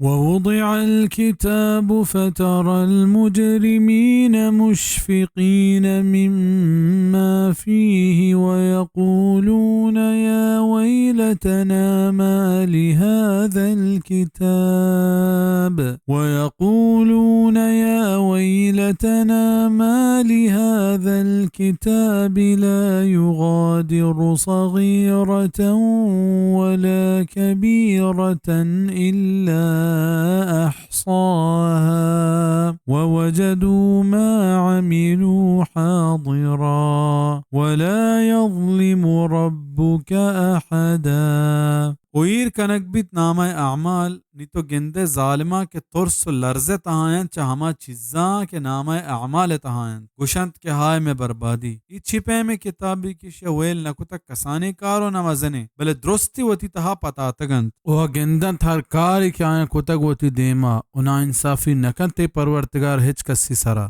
ووضع الكتاب فترى المجرمين مشفقين مما فيه ويقولون يا ويلتنا ما لهذا الكتاب، ويقولون يا ويلتنا ما لهذا الكتاب لا يغادر صغيرة ولا كبيرة إلا أحصاها ووجدوا ما عملوا حاضرا ولا يظلم ربك أحدا۔ و ایر کنگ بیت نامہ اعمال، نی تو گندئے ظالماں کہ ترس و لرز ء تہا انت چہ ہما چیزاں کہ نامہ اعمال ء تہا انت، گوشنت کہ ہائے مئے بربادی! اے چی پیمیں کتابے کہ ایشی ء ویل نہ کتگ، کسانیں کار و نہ مزنیں، بلے درستی وتی تہا پتاتگ انت۔ و آ گندنت ہر کارے کہ آیاں کتگ وتی دیما، و ناانصافی نہ کنت تئی پرورتگار ہچ کسی سرا۔